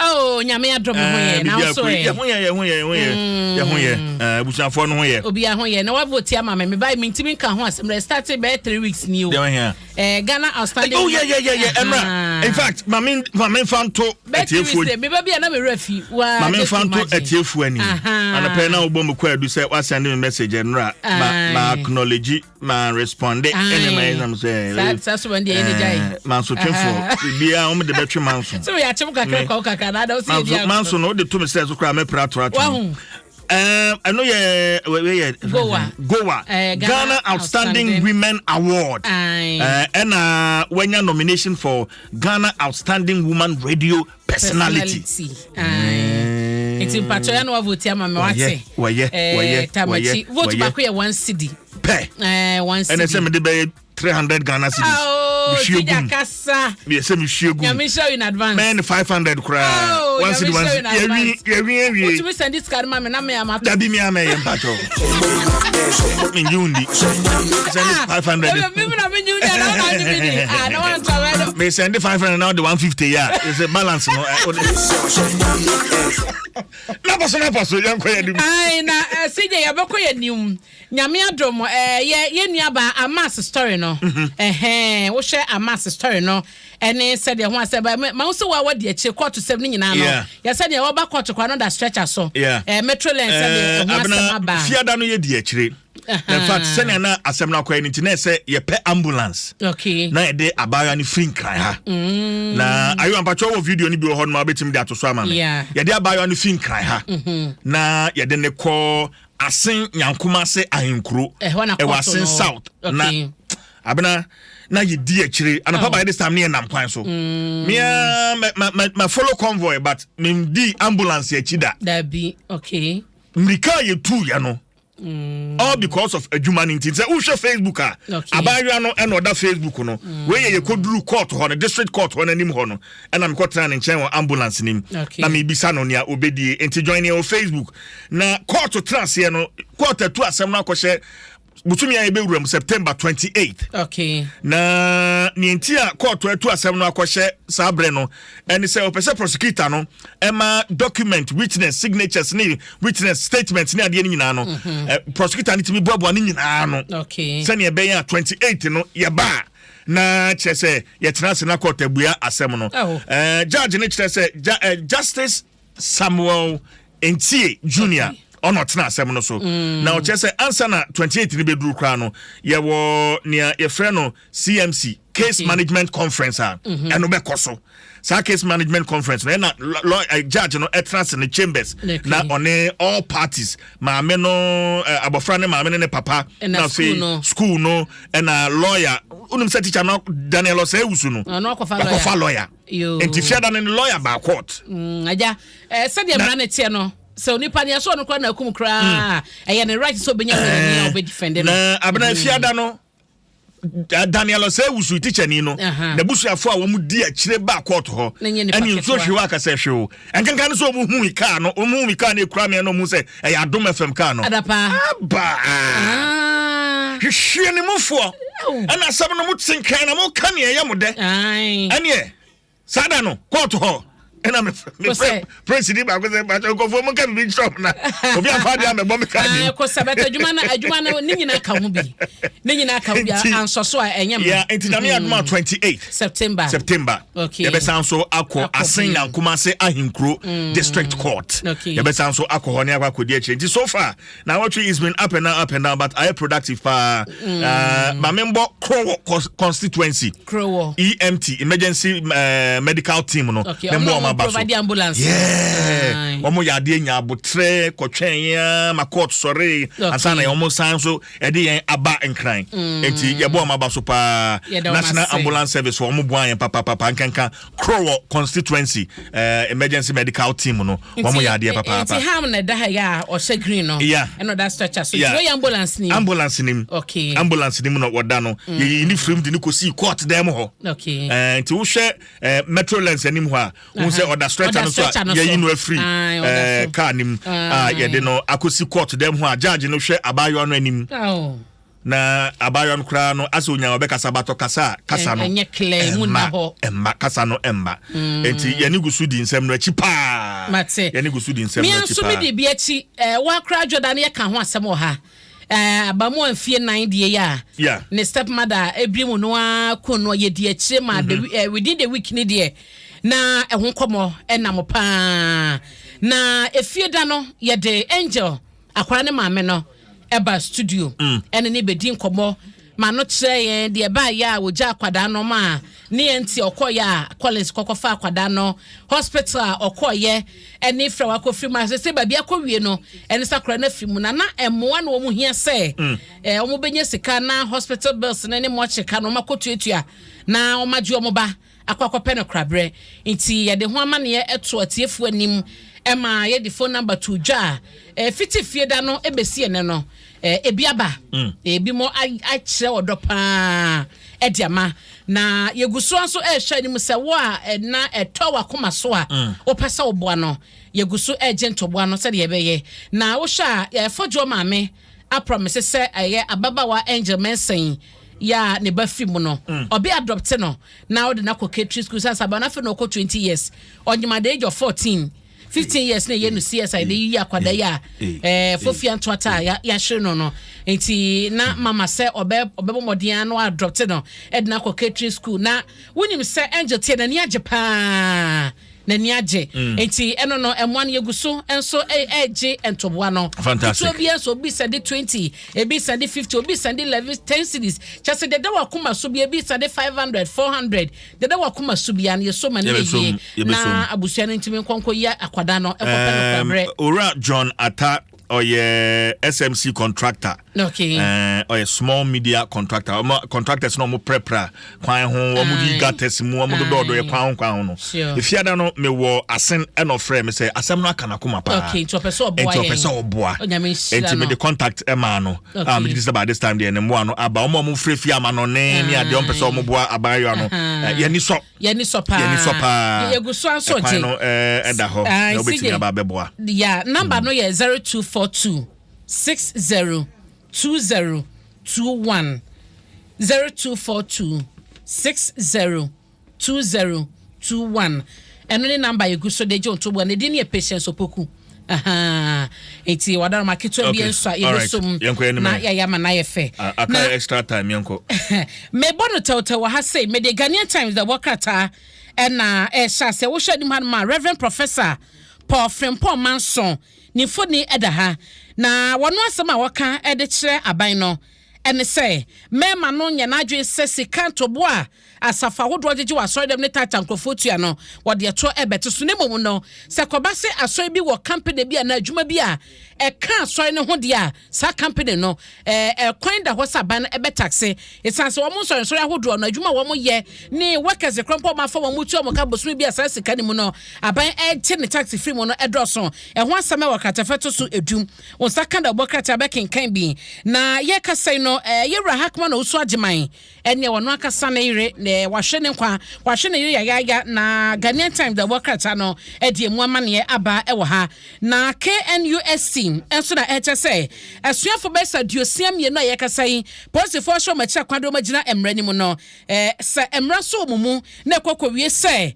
Oh, nyame adom ho yɛ na wo so ɛ. Yɛ ho yɛ, yɛ ho yɛ, yɛ ho yɛ, yɛ ho yɛ. Abusuafoɔ no ho yɛ. Obi ho yɛ na wavote ama me. Me ba mentimi nka ho asɛm. Na start bɛyɛ 3 weeks ni o. Deɛ wɔhia. Ghana outstanding. Oh yeah. Ɛmra. In fact, maame nfa nto Bɛyɛ 3 weeks atiefoɔ. De. Me ba bi a na me werɛ fi. Waa Maame just nfa nto imagine. atiefoɔ anim. Anɔpɛ na wobɔ me kɔ adu sɛ wasend me message ɛnora. Ma acknowledge, ma respond. Ɛna ma ɛnam sɛ. Saa so wɔn deɛ yɛ ne gya yi. Mansotwefoɔ. Biribiara wɔn de bɛtwe manso. Sɛ wɔyɛ akyem kakra kɔ kakra na ada wo sɛ yɛ di Manso agorɔ. manso no wode to me sɛ so koraa mɛpra ato ato. Wahu. Ɛno yɛ wei yɛ Goa. Goa. Ghana Ghana Outstanding Women Award. Ɛna wanya nomination for Ghana Outstanding Woman Radio Personality. Aye. Nti mpatwɔ ya na wavote ama me wate. Wɔyɛ, wɔyɛ, Tamakyi. wɔyɛ, Vote wɔyɛ. baako yɛ 1 cedi. Pɛ. 1 Ɛna cedi. sɛ mede bɛyɛ 300 Ghana cedis. Oh, Mehwie Tija gum. kasa. Yɛ sɛ mehwie gum. Nyame nhyira you in advance. Mɛyɛ ne 500 koraa. Oh, 1 cedi, Nyame 1 nhyira you in cedi. Yɛwi advance. yɛwi awie. Wotumi send sika no ma me na me ama. Dabi, mi amɛyɛ, mpatwɔ. Mengye wo ndi. Send 500. Me na me nyi na na na me ni. Ah, na wan twa we. Me send 500 now, the 150, yeah. It's a balance no. Na pɔ so yɛnkɔ yɛ nim. Ai na CJ, yɛbɛkɔ yɛ nim. Nyame adom yɛ nua ba Amas story no. Ɛhɛn, wohwɛ Amas story no ɛne sɛdeɛ ho asɛ ba ma wo sɛ wa wadi akyire court sɛm no nyinaa no. Yɛ sɛdeɛ wɔba court kwa no da stretcher so. Metro Lines, sɛdeɛ ɛho asɛm aba. Fiada no yɛ di akyire. In fact, sɛnea na asɛm no akɔyɛ no nti na ɛsɛ yɛpɛ ambulance na yɛde abaayewa no firi Nkran ha. Na ayo ampatwɛ wɔ video no bi wɔ hɔ nom a wobɛtumi de ato so ama me. Yɛde abaayewa no firi Nkran ha na yɛde ne kɔ Asen Nyankoma ase ahenkuro. Ɛhɔ na ɛwɔ court Asen no. South. Na abena na yɛdi akyire anapa. By this time ne yɛnam kwan so. Mea ma follow convoy, but mendi ambulance akyi da. Dabi, okay. Mmirika a yɛtuiɛ no, all because of adwuma no nti sɛ wohwɛ Facebook a, abaayewa no ɛna ɔda Facebook no. Wei yɛ yɛkɔduru court hɔ no, district court hɔ no anim hɔ no, ɛna mekɔtena ne nkyɛn wɔ ambulance nim na mebisa no nea obɛdie. Nti join yɛn wɔ Facebook. Na court tena aseɛ no, court atu asɛm no akɔhyɛ bosome a yɛbɛwura mu, September 28. Na nea nti a court atu asɛm no akɔhyɛ saa berɛ no ɛne sɛ ɔpɛ sɛ prosecutor no ɛma document, witness signatures ne witness statement ne adeɛ no nyinaa no, prosecutor no tumi boaboa no nyinaa no sɛnea ɛbɛyɛ a 28 no yɛba a, na kyerɛ sɛ yɛtena ase na court abua asɛm no. Judge no kyerɛ sɛ Justice Samuel Ntie Junior ɔna ɔtena asɛm no so, na ɔkyerɛ sɛ ansa na 28 no bɛduru koraa no, yɛwɔ nea yɛfrɛ no CMC, case management conference, a ɛno bɛkɔ so. Saa case management conference no, ɛna judge no ɛtena ase ne chambers na ɔne all parties, maame no, abɔfra ne maame no ne papa, ɛna na school afei no. School no, ɛna lawyer. Wonim sɛ teacher no, Daniel Ɔsɛ Ewusu no, Ɔno akɔfa lawyer. wakɔfa lawyer. Yo. Nti fiada no ne lawyer ba court. Agya, sɛdeɛ mmara no teɛ no, sɛ onipa no yɛsɛ ɔno koraa na akum koraa, ɛyɛ ne right sɛ ɔbɛnya lawyer a ɔbɛdefend no. Na abena fiada no, Daniel Ɔsɛ Ewusu teacher ni no, n'abusuafo a wɔn di akyire ba court hɔ Na nyɛ nipa ɛne nsuo ketewa. hwew akasɛ hwew nkankan no sɛ wɔn hu mi kaa no, wɔn hu mi kaa no ekura mi ɛna wɔn hu sɛ ɛyɛ Adom FM kaa no. Adapa. Aba hwehwɛ ne mufoɔ. Aw. Ɛna asɛm no mo te Nkran na mo ka nea ɛyɛ mo dɛ. Ɛneɛ saa da no court hɔ ɛna mefrɛ prince ni baako sɛ bakyɛ nkɔfoɔ mu nka bibi nkyerɛ m na obi afa adeɛ amɛbɔ me kaa nim. Kɔ sɛ bɛtɛ adwuma no, adwuma no ne nyinaa ka ho bi, ne nyinaa ka ho bi. Ansɔ so a ɛnyɛ ma. Yeah, nti Nyame adom a, 28 September. September, yɛbɛsan so akɔ Akɔ Asen bio. Nyankomase ahenkuro district court. Yɛbɛsan so akɔ hɔ ne akɔ akɔdi akyire. Nti so far na wɔtwe is been up and down, up and down, but ayɛ productive paa. Maame mbɔ Krowor constituency Krowor. EMT, emergency medical team no ne Ɔmo mmoa na ɔmo ɔmo aba so. provide ambulance. Yeah. Aye. Wɔn yɛ adeɛ nya abotrɛ kɔtwɛn yɛn ma court sɔre ansa na wɔn san so ɛde yɛn aba Nkran. Nti yɛbɔ wɔn aba so paa. Yɛda wɔn National ase. Ambulance Service, wɔn boa yɛn papapapa, nkanka Krowor constituency emergency medical team no, wɔn yɛ adeɛ papaapa. Nti ham na ɛda ha yi a ɔhyɛ green no ɛna ɔda stretcher so? Nti wɔyɛ ambulance ni? Ambulance nim. Ambulance nim na wɔda no. Yɛyi ne firim de ne kɔsii court dan mu hɔ. Nti wohwɛ Metro Lens anim hɔ a, wohu sɛ ɔda stretcher Ɔda no so a stretcher no yɛyi so. no afiri Aye, ɔda so. car nim a yɛde no akɔsi court dan mu hɔ a judge no hwɛ abaayewa no anim. Oh. Na abaayewa no koraa no, asɛ onya ɔbɛkasa batɔ kasa a, kasa no ɛnyɛ clear, mu nna ɛmma hɔ. Ɛmma kasa no ɛmma. Nti yɛne gu so di nsɛm no akyi paa. Mate. Yɛne gu so di nsɛm Mea no akyi nso paa. Mede bi akyi wakora adwoda no, yɛka ho asɛm wɔ ha. Abamu a mfie 4 deɛ yi a ne step mother ebiri mu no ara kun no, yɛdi akyire ma within the week ne deɛ na ɛho nkɔmmɔ ɛnam paa. Na efie da no, yɛde Angel akwara ne maame no ɛba studio ɛne ne bɛdi nkɔmmɔ ma no kyerɛ yɛn deɛ ɛbaayɛ a wɔgya akwadaa no ma a ne yɛn nti ɔkɔɔyɛ a Collins kɔkɔfa akwadaa no hospital a ɔkɔɔyɛ ɛne frɛ wakɔfiri mu a sɛ baabi akɔwie no, ɛne sɛ akwadaa no afiri mu na mmoa na wɔn hia sɛ wɔn bɛnya sika na hospital bills ne mɔkye ka no wɔn akɔtuatua na wɔn agye wɔn ba akɔ akɔpɛ no koraberɛ. Nti yɛde ho amanneɛ ɛto atiefoɔ anim, ɛma yɛde phone number to dwa a fiti fie da no ɛbɛsi ɛnɛ no, ebi aba, ebi mo akyerɛ ɔdɔ paa ɛde ama. Na yɛgu so nso ɛrehwɛ anim sɛ wo a ɛna ɛtɔ w'akoma so a wopɛ sɛ woboa no, yɛgu so ɛregye ntoboa no sɛdeɛ ɛbɛyɛ. Na wohwɛ a, yɛfɔdwoɔ maame apromise sɛ ɛyɛ ababaawa Angel Mensah yɛ a ne ba fi mu no, ɔbɛ adopt no na ɔde no akɔ catering school sɛ asaba no. Afei na ɔkɔ 20 years, ɔnyima the age of 14, 15 years na ɛyɛ no csi na yiyi akwadaa yi a fofia ntoata a yɛahyere no. Nti na mama sɛ ɔbɛbɔ mmɔden no adopt no, ɛde no akɔ catering school. Na wonim sɛ Angel tie, n'ani agye paa, n'ani agye. Nti ɛno no, ɛmoa no yɛgu so nso ɛregye ntoboa no. Fantastic. Ketewa bi nso, obi sɛde 20, ebi sɛde 50, obi sɛde 11, 10 cedis, kyɛ sɛ deda wakoma so bi, ebi sɛde 500, 400, deda wakoma so bi a no yɛso ma no yɛ Yɛbɛsom, yie na abusua no ntumi nkɔnkɔ yi akwadaa no ɛkɔpɛ no kwabrɛ. Owura John Ata, ɔyɛ SMC contractor. Ɔyɛ small media contractor. Ɔmo contractors na ɔmo prɛprɛ kwan ho, ɔmo di gutters mu, ɔmo dodɔɔdɔ yɛ kwan ho kwan ho no. Efiada no, mewɔ Asen ɛna ɔfrɛ mi sɛ asɛm no aka n'akoma paa. Okay, nti ɔpɛ sɛ ɔboa nti ɔpɛ yɛn. Sɛ ɔboa. Onyame nhyira nti no. mede contact ɛmaa no a megye di sɛ by this time deɛ, ne mmoa no aba. Ɔmo a ɔmo frɛ fie ama no ne adeɛ, ɔmo pɛ sɛ ɔmo boa abaayewa no. Yɛni sɔ. Yɛni sɔ paa. Yɛni sɔ paa. Yɛgu so nso ɛkwan gye no ɛda hɔ na wobɛtumi aba abɛboa. Ya, number no yɛ 0242 60 20 21, 0242 60 20 21. Ɛno ne number yɛgu so de gye ntoboa. Ne din yɛ Patience Opoku. Ahaa. Nti wadaroma ketewa bi nso a yɛbɛsom Yɛnkɔ anim na ɛ. yɛayɛ ama no ayɛ fɛ. Aka extra time, yɛnkɔ. Mebɔ no tɛwtɛw wɔ ha sei, mede Ghanaian Times da wɔ krataa ɛna ɛhyɛ aseɛ. Wohwɛ anim hanom a, Reverend Professor Paul Frimpong Manso ne mfoni ɛda ha. Na wɔno asɛm a wɔka ɛde kyerɛ aban no ɛne sɛ mmarima no nyɛ n'adwene sɛ sika ntoboa a asafo ahodoɔ gyegye wɔ asɔre dɛm ne tata nkurɔfoɔ tua no, wɔde ɛto ɛbɛto so. Ne mmom no, sɛ kɔba sɛ asɔre bi wɔ company bi anaa adwuma bi a ɛka asɔre no ho deɛ a, saa company no ɛkwan da hɔ sɛ aban no ɛbɛtax, ɛsiane sɛ wɔn nsɔrensɔre ahodoɔ no adwuma a wɔn yɛ ne workers korɔmpɔ wɔn afa wɔn tua wɔn ka bosome bi a, saa sika no mu no, aban ɛgye ne tax firi mu no ɛdɔɔso. Ɛho asɛm ɛwɔ kratafɛ to so 10. Wɔn nsa ka da ɔbɔ krataa bɛkenkan bi. Na yɛkasa yi no, yɛwura Hackman Owusu Agyeman ɛnea wɔn ankasa ne yere na wahwɛ ne nkwa, wahwɛ ne yere yayaya. Na Ghanaian Times da ɔbɔ krataa no ɛde emu amaneɛ aba ɛwɔ ha. Na KNUST nso na ɛkyɛ sɛ asuafo bɛsa 62 a yɛkasa yi, polisifoɔ ahyɛ wɔn akyi akwan de wɔn agyina mmerɛ no mu no, sɛ mmara so wɔn mu na ɛkɔ kɔwie sɛ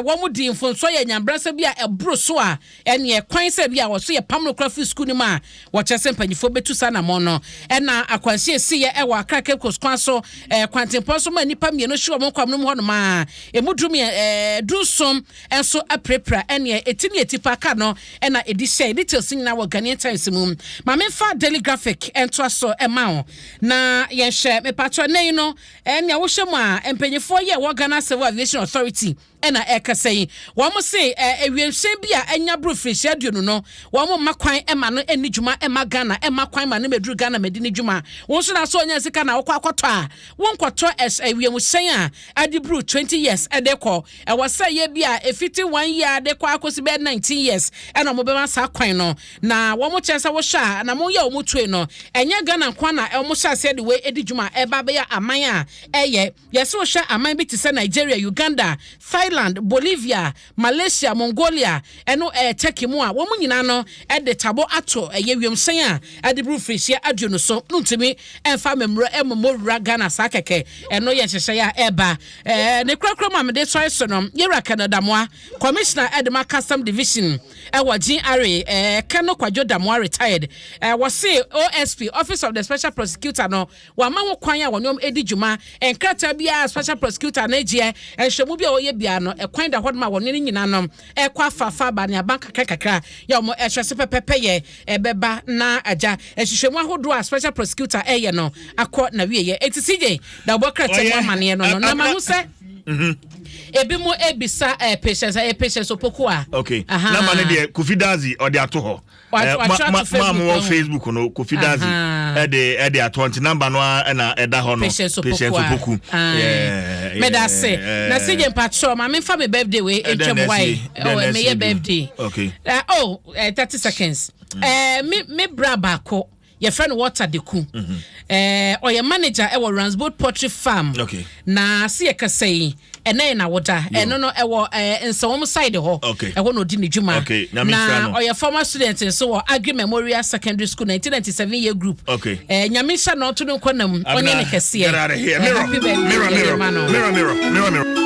wɔn di mfonsoɔ yɛ nyambrasa bi a ɛboro so a, ɛneɛ kwan sɛ bi a wɔso yɛ pam no kora firi sukuu no mu a, wɔkyerɛ sɛ mpanyinfoɔ bɛtu saa namɔ no. Ɛna akwanhyia esiiɛ ɛwɔ Accra Cape Coast kwan so, kwantempɔn so ma nnipa 2 hye wɔn nkwam no mu hɔnom a emu du miɛ 17 nso apirapira. Ɛneɛ eti ne eti pa kaa no ɛna edi hyɛ. Details nyinaa wɔ Ghanaian Times mu. Maame nfa Daily Graphic ɛntoa so ɛma wo na yɛnhwɛ. Mepatɔ ɛnɛ yi no, ɛnea wohyɛ mu a, mpanyinfoɔ yɛ wɔ Ghana Civil Aviation Authority ɛna ɛkasa yi, wɔn se ewiemhyɛn bi a ɛnya boro firihyia 20 no, wɔn mma kwan ɛma no ɛni dwuma, ɛma Ghana ɛma kwan ma no mɛduru Ghana mɛdi ne dwuma. Wɔn nso na so ɔnya sika na wɔkɔ akɔtɔ a, wɔn nkɔtɔ ewiemhyɛn a ade buru 20 years ɛde kɔ. Ɛwɔ sɛ yɛ bi a efiti 1 year de kɔ akɔsi bɛyɛ 19 years ɛna wɔn bɛma saa kwan no. Na wɔn kyerɛ sɛ wɔhyɛ a na wɔn yɛ wɔn tue no, ɛnyɛ Ghana nko na wɔn hyɛ aseɛ de wei edi dwuma, ɛba bɛyɛ aman a ɛyɛ yɛsɛ wɔhyɛ aman bi te sɛ Nigeria, Uganda, Thailand. Thailand, Bolivia, Malaysia, Mongolia ɛno Turkey mu a wɔn nyinaa no de tabo ato ɛyɛ wiemhyɛn a ɛde buru mfirihyia 20 so no ntumi mfa mmɛmura mmɔ wura Ghana saa kɛkɛ. Ɛno yɛ nhyehyɛeɛ a ɛreba. Ne korakora mu a mede sɔre so no, Yɛwura Colonel Damoah, Commissioner de ma Custom Division ɛwɔ GRA, Colonel Kwadwo Damoah, retired, wɔse OSP, Office of the Special Prosecutor no, wɔama ho kwan a wɔne wɔn di dwuma. Nkrataa biara a Special Prosecutor no gyeɛ, nhwɛmu bi a wɔyɛ biara no, ɛkwan da hɔnom a wɔne no nyinaa no ɛkɔ afaafa aba ne aba nkakra nkakra yɛ wɔn ɛhwɛ sɛ pɛpɛpɛ yɛ ɛbɛba na agya nhwehwɛmu ahodoɔ a Special Prosecutor ɛyɛ no akɔ n'awieɛ. Enti CJ, da wɔbɔ krataa mu amaneɛ no no, na mahu sɛ ebi mo ebisa Patience, ɛyɛ Patience Opoku a. Okay. Number no deɛ Kofi Dazi ɔde ato hɔ. Ma mo wɔ Facebook no, Kofi Dazi ɛde ato hɔ, nti number no a ɛna ɛda hɔ no. Patience Opoku. Meda ase. Na CJ, mpakyɛw, ma memfa me birthday wei ntwam wae. Oh, meyɛ birthday. Okay. Oh, 30 seconds. Me bra baako yɛfrɛ no Walter Deku. Ɔyɛ manager ɛwɔ Ransboat Poultry Farm. Na se yɛkasa yi, ɛnɛ yɛ n'awoda. Ɛno no ɛwɔ Nsawam side hɔ. Ɛhɔ na ɔdi ne dwuma. Nyame nhyira na no. Ɔyɛ former student nso wɔ Agri Memorial Secondary School 1997 year group. Nyame nhyira na ɔto no nkɔ nam ɔnyɛ ne kɛseɛ. Get out of here. Mirror, Happy birthday, mirror, mirror, ma no. Mirror, mirror, mirror, mirror.